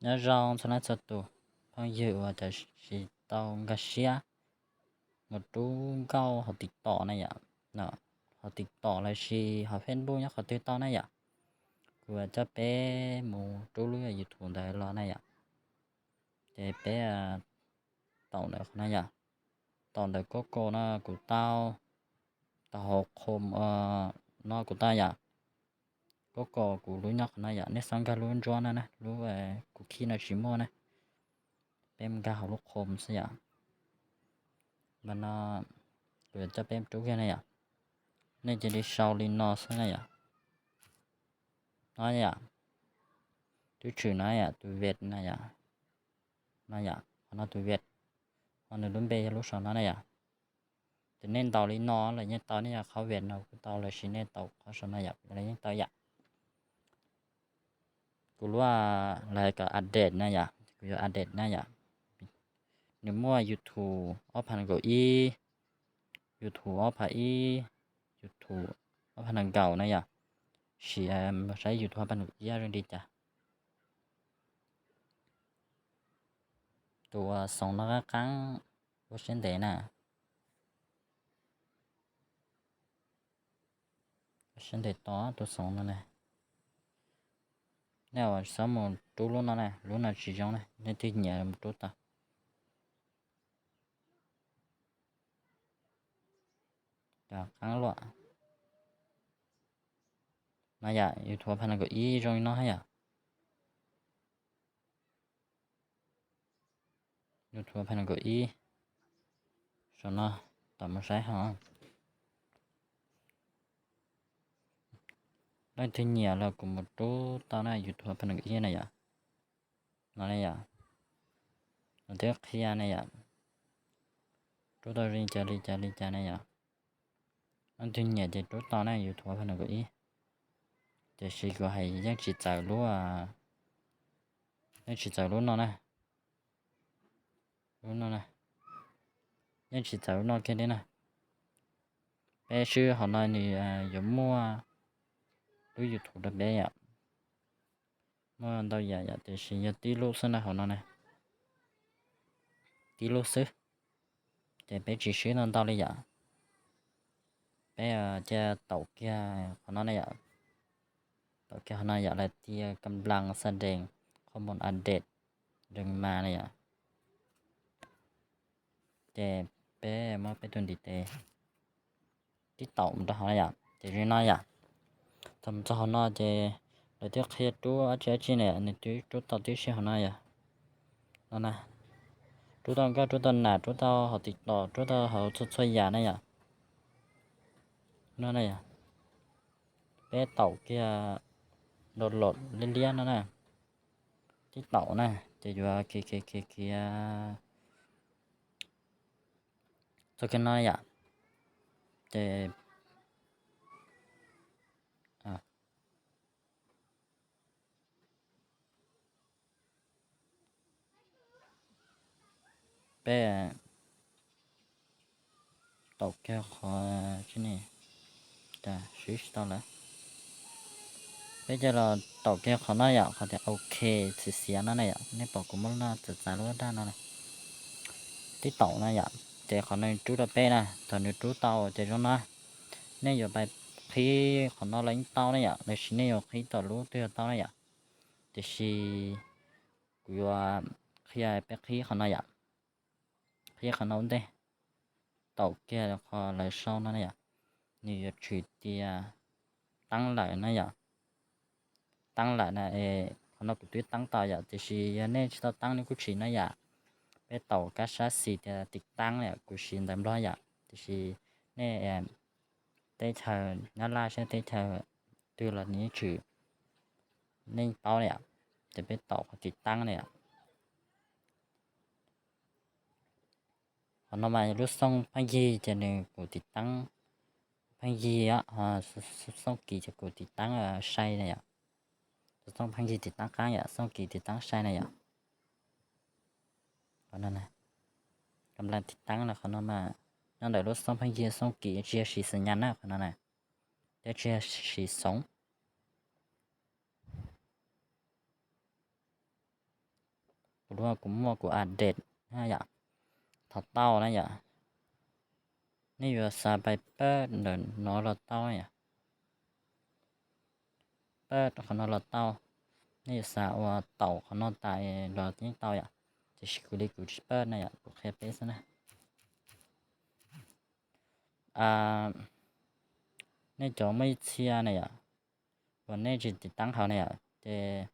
Nyob zoo txhua leej txhua tus, phooj ywg uas tam sim tau nkag siab mus rub nkauj hauv TikTok na yom, hauv TikTok los sis hauv Facebook nyob qhov twg tau na yom, kuv coj peb mus rub lub YouTube ntawd los na yom. Ces peb taum ntawm qhov no yom, taum ntawm Google no kuv tau, taum hauv Chrome no kuv tau yom. Google kuv lub nyob qhov no yom, nej xav nkag lub ntsuab no na, lub kuv khij no tsis muaj na, peb nkag hauv lub Chrome xwb yom. Mas no kuv yuav coj peb rub kiag na yom, nej cia li sau li no xwb na yom. No yom, twb tshwm no yom, tus Việt na yom, no yom, qhov no tus Việt, ho nws lub npe yog lub saum no na yom. Ces nej ntaus li no los yeej tau, nej yog qhov Việt no kuj tau, los sis nej tau qhov saum no yom los yeej tau yom. Kuv lub, lawv hais kom update na yom, kuv yuav update na yom. Nws muaj YouTube ob phav nees nkaum ib, YouTube ob phav ib, YouTube ob phav nees nkaum na yom. Sim saib YouTube ob phav nees nkaum ib zoo li cas. Tus uas xoov no qab qab ua siab ntev na, ua siab ntev to tus xoov no na. Nej uas xav mus rub lub no na, lub no tsis zoo na, leej twg nyiam mus rub tau. Cov qab luam no yom, YouTube ob phav nees nkaum ib zoo li no yom. YouTube ob phav nees nkaum ib, saum no, tom mus saib ho. Leej twg nyiam los kuv mus rub tau na, YouTube ob phav nees nkaum ib na yom. No ne yom, no twb qhia ne yom, rub tau li cas li cas li cas ne yom. Leej twg nyiam ces rub tau na, YouTube ob phav nees nkaum ib. Tiam sis kuv hais yeej tsis txawv lub, yeej tsis txawv lub no na. Lub no na, yeej tsis txawv lub no kiag li na. Peb swb hauv no nws yuav muaj lub YouTube rau peb yom. Muaj ntau yam yom, tiam sis yog tib lub xwb na hauv no na. Tib lub xwb, ces peb tsis swb ntau ntau li yom. Peb cia taum kiag qhov no na yom. Taum kiag qhov no yom, lawv tias ກຳລັງສະແດງຂໍ້ມູນອັບເດດເລື່ອງໃໝ່ na yom. Ces peb muab peb tus ntiv tes tib taum mus rau hauv na yom, ces zoo no yom. Thaum mus txog hauv no ces lawv twb qhia rub dab tsi dab tsi na, nws twb rub tau tib si hauv no yom. No na, rub tau nkauj, rub tau nas, rub tau hauv TikTok, rub tau hauv txhua txhua yam na yom. No na yom, peb taum kiag download liab liab no na, tib taum na, ces yuav khiav khiav khiav khiav txog kiag no yom. Ces peb taum kiag qhov, tsis ne, swb tsis tau lawm. Peb cia los taum kiag qhov no yom, qhov tias OK, xiav xiav no na yom, nej pom kuv muab lub no txav txav lub daj no na. Tib taum no yom, ces qhov no rub rau peb na, thaum nws rub tau ces zoo no. Nej yuav pais qhib qhov no los yeej tau na yom, los sis nej yuav qhib tom lub twg los tau na yom. Tiam sis kuv yuav qhia peb qhib qhov no yom. Qhib qhov no ua ntej, taum kiag qhov lawv sau no na yom, nws yuav tshwm tias teeb lawm na yom. Teeb lawm na, qhov no kuv twb teeb tau yom, tiam sis yog nej tsis tau teeb nws kuj tsis na yom. Peb taum kab sab xis tias tiv teeb yom, kuv siv ntawv Nplog yom, tiam sis nej teb chaws Nyab Laj seb teb chaws twg los nws yeej tshwm, nej paub na yom. Ces peb taum qhov tiv teeb na yom. Qhov no mas lub xooj pheej yig ces nws kuv tiv teeb pheej yig, xooj kiv ces kuv tiv teeb sai na yom. Xooj pheej yig tiv teeb qaab yom, xooj kiv tiv teeb sai na yom. ກຳລັງ tiv teeb na, qhov no mas nyob ntawm lub xooj pheej yig xooj kiv, tsis yog siv xas nyas na qhov no na, thiab tsis yog siv xoov. Kuv lub kuv muaj kuv update na yom, thov tau na yom. Nej yuav xav pais pab ntawm no los tau na yom, pab qhov no los tau. Nej yuav xav ua taum qhov no tas los yeej tau yom, tiam sis kuv li kuv tsis pab na yom, kuv qhia peb xwb na. Nej cov muaj ib txhia na yom, uas nej tsis tiv taab hauv na yom, ces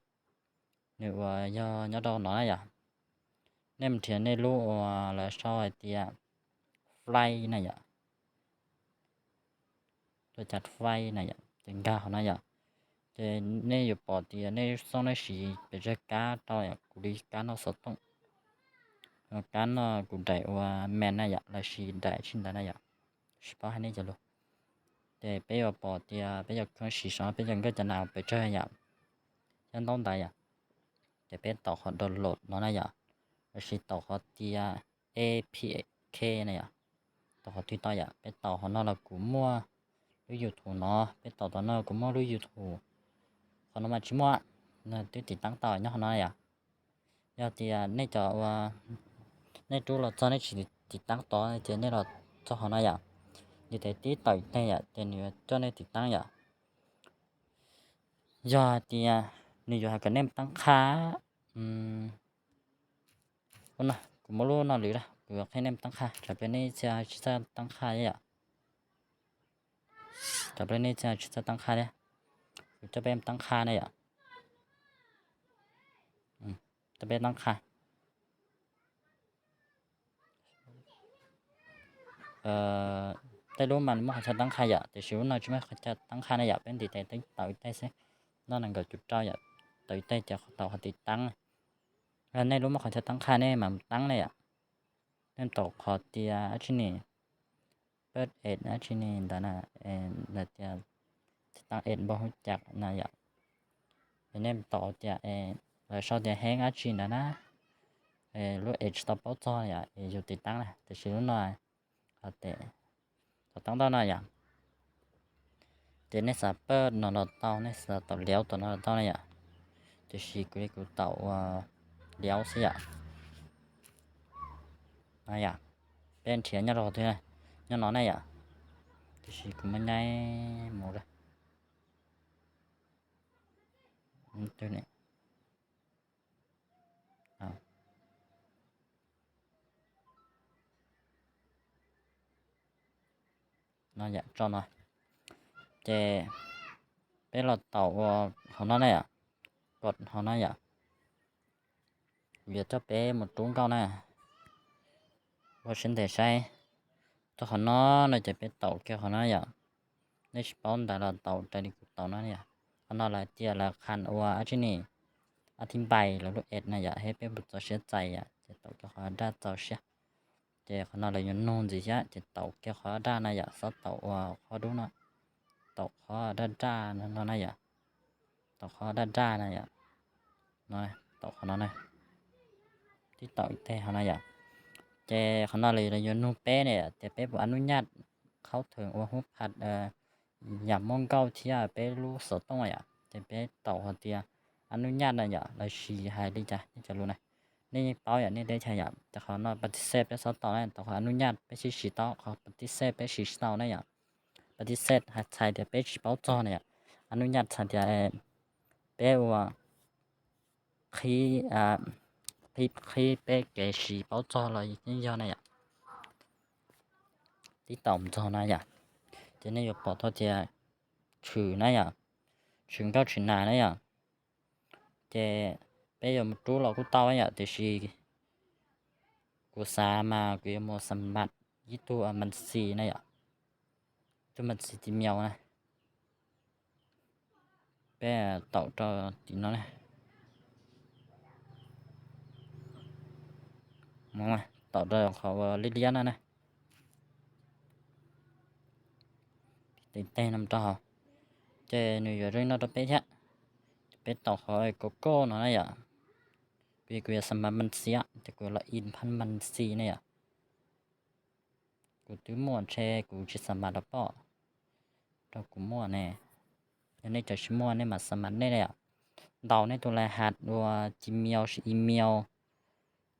nws uas yog nyob rau no na yom, nej mus nrhiav nej lub uas lawv sau hais tias flight na yom, tuaj cas flight na yom, ces nkag hauv na yom. Ces nej yuav pom tias nej xoob nej siv pes tsawg kab rau yom, kuv li kab no xov tooj, kab no kuv daim uas main na yom, lawv siv daim tsis ntawd na yom, tsis paub hais nej cov lus. Ces peb yuav pom tias peb yuav khab siv saum peb yuav nkag cov nas pes tsawg yom, xyab ntaub ntawd yom. Ces peb taum qhov download no na yom, lossis taum qhov tias A P K na yom, taum qhov twg tau yom. Peb taum qhov no los kuv muaj lub YouTube no, peb taum tom no kuv muaj lub YouTube. Qhov no mas tsis muaj, twb tiv taab tau nyob qhov no yom. Yog tias nej cov uas nej rub los txog nej tsis tiv taab tod ces nej los txog qhov no yom, nws tes tib taum ib teg yom, ces nws yuav coj nej tiv taab yom. Yog hais tias nws yuav hais kom nej mus taab qha, kuv muab lub no lwm lawm, kuv yuav qhia nej mus taab qha, tsam pliag nej txhia tsis txawj taab qha yom. Tsam pliag nej txhia tsis txawj taab qha thiab, kuv coj peb mus taab qha na yom. Coj peb taab qha. Tej lub mas muaj qhov chaw taab qha yom, tiam sis lub no tsis muaj qhov chaw taab qha na yom, peb ntim tes tib taum ib teg xwb, no nees nkaum cuv rau yom, taum ib teg ces taum qhov tiv taab. Nej lub muaj qhov chaw taab qha nej mam mus taab na yom. Nej taum qhov tias dab tsi ni, pab es dab tsi ni ntawd na, tias tiv taab es npau hauv cas na yom. Es nej taum tias lawv sau tias heeb dab tsi ntawd na, lub es tsis tau paub txog yom, es yus tiv taab na, tiam sis lub no tau tes, tau taab tau no yom. Ces nej xav pab no los tau, nej xav taum liaub tom no los tau na yom. Tiam sis kuv li kuv taum ua liaub xwb yom. Yom, peb nrhiav nyob rau qhov twg, nyob no na yom. Tiam sis kuv muab nyaib mus lawm. No yom, tso no. Ces peb los taum ua hauv no na yom, kom hauv no yom. Kuv yuav coj peb mus rub nkauj na, ua siab ntev saib. Txog qhov no no ces peb taum kiag qhov no yom. Nej tsis paub ntawd los taum raws li kuv taum no yom. Qhov no lawv tias lawv qha ua dab tsi ni, a thi npais lawv lub es na yom, thiab peb puas txaus siab txais yom, ces taum kiag qhov daj txaus siab. Ces qhov no lawv yuav nug ntxiv thiab, ces taum kiag qhov daj na yom, xob taum ua qhov dub no, taum qhov daj daj no na yom, taum qhov daj daj na yom, taum qhov no na, tib taum ib teg qhov no yom. Ces qhov no lawv yuav nug peb ne, tias peb puas a nub nyaj khaub theem ua hub phaj yam muaj nkauj thiab peb lub xov tooj yom. Ces peb taum hais tias a nub nyaj na yom, lossis hais li cas nej cov lus na, nej yeej paub yom, nej teb chaws yom. Ces qhov no pa tis xej peb xob taum na, taum qhov a nub nyaj peb siv siv tau, qhov pa tis xej peb siv tsis tau na yom. Pa tis xej txhais tias peb tsis paub txog na yom. A nub nyaj txhais tias peb ua qhib, qhib, qhib peb kev siv paub txog los yeej yog na yom. Tib taum ntxog na yom, ces nej yuav pom tau tias tshwm na yom, tshwm nkauj tshwm nas na yom. Ces peb yuav mus rub los kuj tau yom, tiam sis kuv xav mas kuv yuav mus xa mas ib tug mas xis na yom, ib tug mas xis Gmail na. Peb taum rau tim no na, taum rau qhov uas liab liab no na, tiv teg no rau hauv, ces nws yuav zoo no rau peb thiab. Peb taum qhov koj koj no na yom, kuv, kuv yuav xa mas mas xis, ces kuv yuav log in phab mas xis na yom. Kuv twb muaj ntshe kuv tsis xa mas rau poj, rau kuv muaj ne. Yog nej cov tsis muaj nej mam xa mas nej na yom. Ntaus nej tus laj hat ua Gmail, email,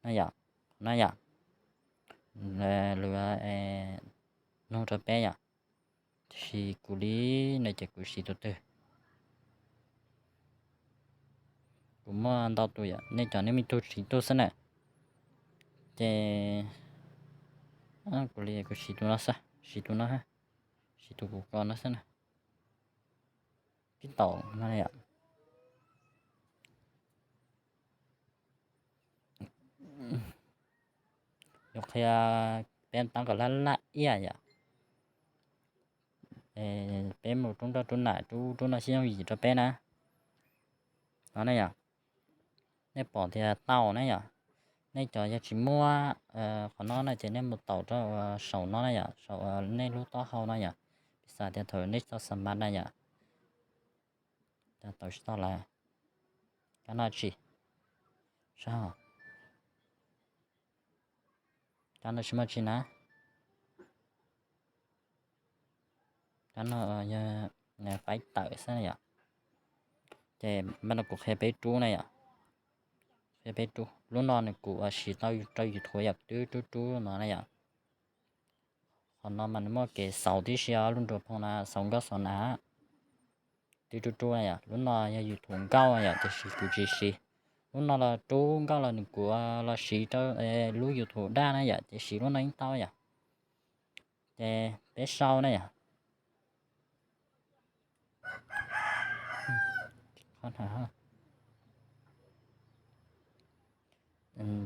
no yom, qhov no yom, lawv nug rau peb yom. Tiam sis kuv li no ces kuv siv tus twg? Kuv muaj ntau tus yom, nej cov nej me tug tsis tug xwb na. Ces kuv li kuv siv tus no xwb, siv tus no, siv tus kuv ko no xwb na. Tib taum no yom. Yuav qhia peb tab kom laj laj iaj yom. Peb mus rub nroj rub nam rub rub noj xib yooj yim rau peb na. No ne yom, nej pom tias tau ne yom. Nej cov yog tsis muaj qhov no na ces nej mus taum rau saum no na yom, saum nej lub taub hau no yom. Piv xam tias thaum nej tau xa mas na yom, taum tsis tau lawm. Kab no tsis, sab hos, kab no tsis muaj tsis na. Kab no yog faib tawm xwb na yom. Ces mas no kuv qhia peb rub na yom. Qhia peb rub, lub no nws kuv siv tau rau YouTube yom, twb rub rub no na yom. Qhov no mas nws muaj kev xauv tib si os, lub nruas phoo na xauv nkauj xauv nas. Twb rub rub na yom, lub no yog YouTube nkauj yom, tiam sis kuv tsis siv. Lub no los rub nkauj los nws kuv los siv rau lub YouTube daj na yom, ces siv lub no yeej tau yom. Ces peb sau na yom.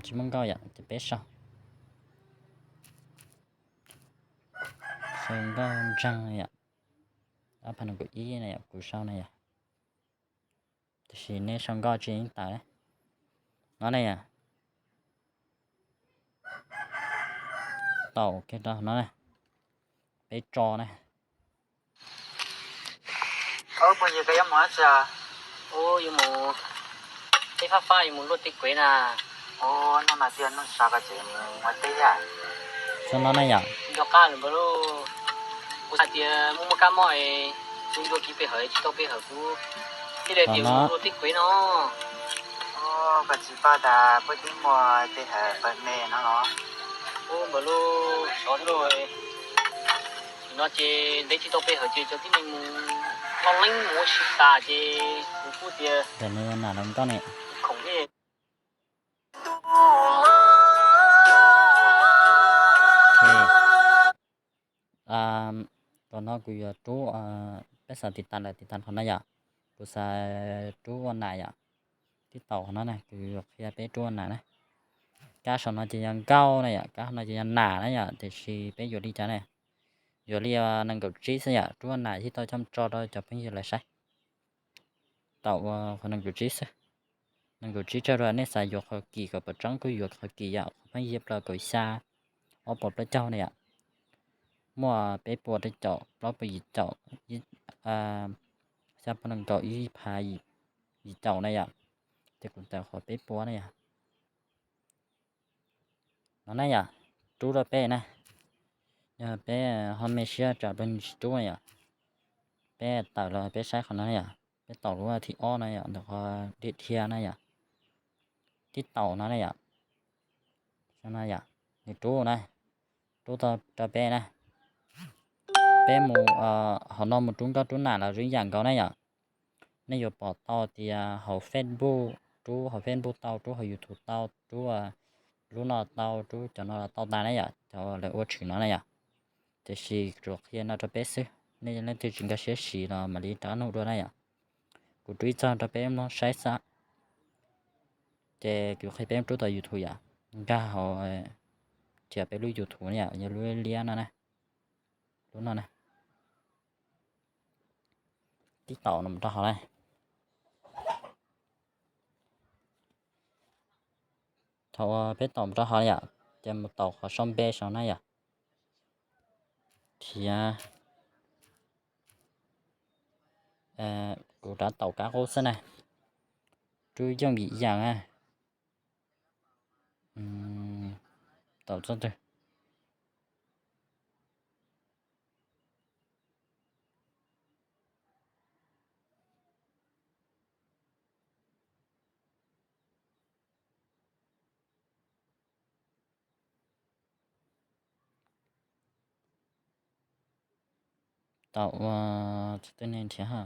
Tsis muaj nkauj yom, ces peb sau, sau nkauj ntseeg yom. Ob phav nees nkaum ib na yom, kuv sau na yom. Tiam sis nej sau nkauj tsis yeej tawm no na yom. Taum kiag rau no na, peb tso na. Phooj ywg, koj yuav mus dab tsi? Ub, yuav mus teb fab fab, yuav mus luaj tej kuev na. Ub, no mas tias noj sov koj tseem mus ua teb yam. Xyoo no na yom. Nco qab lawm npawg lauj. Kuv xav tias muaj muaj kab mob es kuv ncua kiag pe hawm tsis tau pe hawm kuv thiaj li tias mus luaj tej kuev no. Ub, koj tsis paub tas puab twb muaj pe hawm pawg me no los. Ub, npawg lauj, sov thiab lauj. Nim no ces ntev tsis tau pe hawm ces cov tib neeg mus loj leeb mus ua si tas ces kuv kuj tias nam los nkauj ne, khoom thiab. Tam no kuv yuav rub, peb xav tiv tas lawm tiv tas qhov no yom. Kuv xav rub ua nam yom. Tib taum qhov no na, kuv yuav qhia peb rub ua nam na. Kab saum no ces yog nkauj na yom, kab no ces yog nam na yom, tiam sis peb yuav li cas ne? Yuav li nees nkaum tsib xwb yom, rub ua nam thiaj tau coj tso rau cov phooj ywg lawv saib. Taum ua qhov nees nkaum tsib xwb. Nees nkaum tsib tsaug rau nej xav yuav qhov kim kom pom tseeb kuj yuav qhov kim yom, qhov pheej yog plaub kaum xya, ob puas plaub caug na yom. Muaj peb puas rau caum, plaub puas yim caum, xya puas nees nkaum, ib phav yim caum na yom. Ces kuv tawm qhov peb puas na yom. No na yom, rub rau peb na. Yog peb ho me siab tsam peb tsis rub na yom. Peb tawm los peb saib qhov no na yom. Peb taum lub thib ob na yom, ntawm qhov dhia dhia na yom. Tib taum no na yom. No yom, nws rub na, rub tau rau peb na. Peb mus, hauv no mus rub nkauj rub nam los zoo ib yam nkaus na yom. Nej yuav pom tau tias hauv Facebook, rub hauv Facebook tau, rub hauv YouTube tau, rub lub no tau, rub cov no los tau tas na yom, cov lawv ua tshwm no na yom. Tiam sis kuv qhia no rau peb xwb, nej leej twg tsis nkag siab siv los mam li rov qab nug dua na yom. Kuv rub ib txog rau peb mloog saib xwb. Ces kuv qhia peb rub tau YouTube yom, nkag hauv, thiab peb lub YouTube na yom, yog lub liab no na, lub no na. Tib taum no mus rau hauv na. Thaum peb taum mus rau hauv yom, ces mus taum qhov sau npe saum na yom. Thiab kuv rov taum kab qub xwb na. Rub yooj yim yam na. Taum txoj twg? Tau ua txog tej neeg nrhiav ha.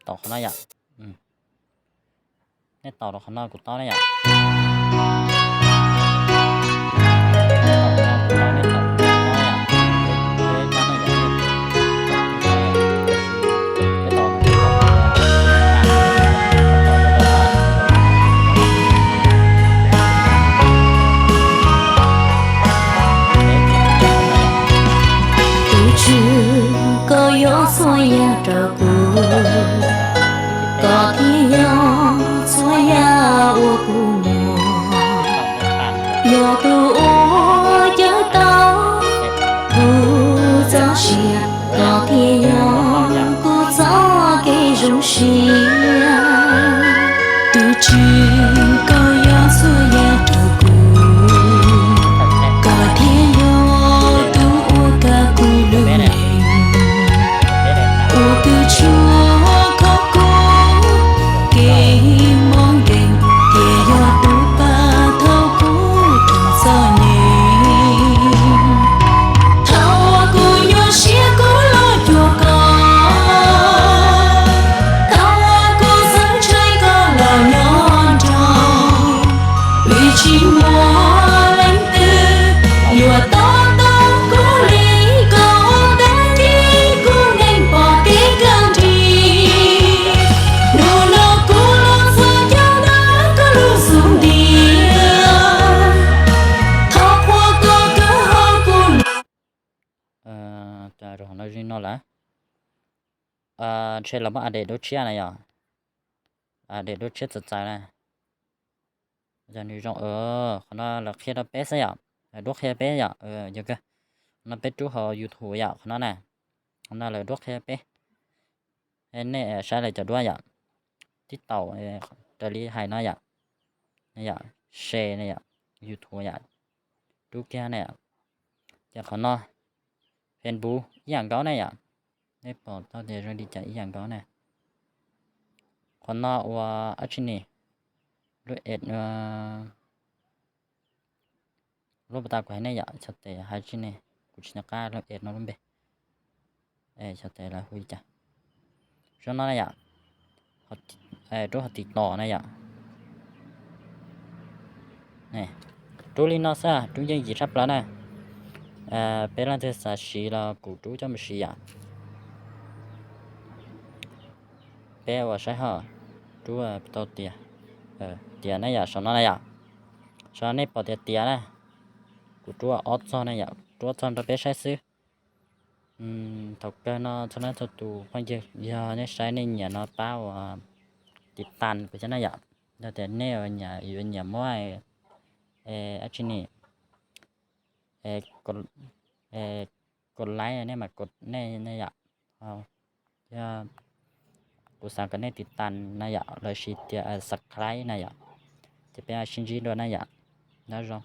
Tau qhov no yom. Nej tau rau qhov no kuv tau ne yom. Tus Tswv, koj yog txhua yam rau kuv, koj thiaj yog txhua yam uas kuv muaj. Yog tus uas cawm tau kuv txoj sia, koj thiaj yog kuv txoj kev zoo siab. Tus Tswv, koj yog txhua yam rau kuv, koj thiaj yog tus uas kav kuv lub neej, uas kws tshuaj kho kuv kev mob nkeeg, thiaj yog tus pab thaub kuv rau txom nyem. Thaum uas kuv nyuaj siab kuv los cuag koj, thaum uas kuv txhawj ntshai koj los nyob nrog. Vim tsis muaj leej twg yuav tos tau kuv li, koj tag kis kuv neej pom kev kaj nrig. Hnub no kuv los txhos caug ntawm koj lub xub ntiag, thov qhuas koj kawg hauv kuv lub. Rau hauv no zoo no lawm. Ntshe los muab update dua tshiab na yom. Update dua tshiab txawv txawv na. Yog nws zoo, qhov no lawv qhia rau peb xwb yom. Lawv duab qhia peb yom. Yog kawg, qhov no peb rub hauv YouTube yom, qhov no na. Qhov no lawv duab qhia peb. Nej saib lawv cov duab yom. TikTok, raws li hais no yom. Yom, share ne yom, YouTube yom, rub kiag ne yom. Ces qhov no, Facebook ib yam nkaus ne yom. Nej pom tau tias zoo li cas ib yam nkaus ne. Qhov no ua dab tsi ne, lub es, lub pas tas kuv hais nej yom, xyov tes hais tsi ne, kuv tsis nco qab lub es no lub npe. Xyov tes lawv hu li cas. Zoo no na yom, rub hauv TikTok na yom. Rub li no xwb, rub yooj yim tshaj plaws na. Peb leej twg xav siv los kuv rub coj mus siv yom. Peb ua saib ho, rub tau tias, tias ne yom, saum no na yom. Saum no nej pom tias tias na, kuv rub ob txog ne yom, rub ob txog rau peb saib xwb. Thaum kawg no txhua leej txhua tus phooj ywg, yog nej saib nej nyiam no pab ua tiv tas kuv thiab na yom. Yog tias nej yuav nyiam muab dab tsi ne, kos laib nej mas kos nej ne yom. Yog kuv xav kom nej tiv tas na yom, los sis tias subscribe na yom, ces peb sib ntsib dua na yom. Nyob zoo.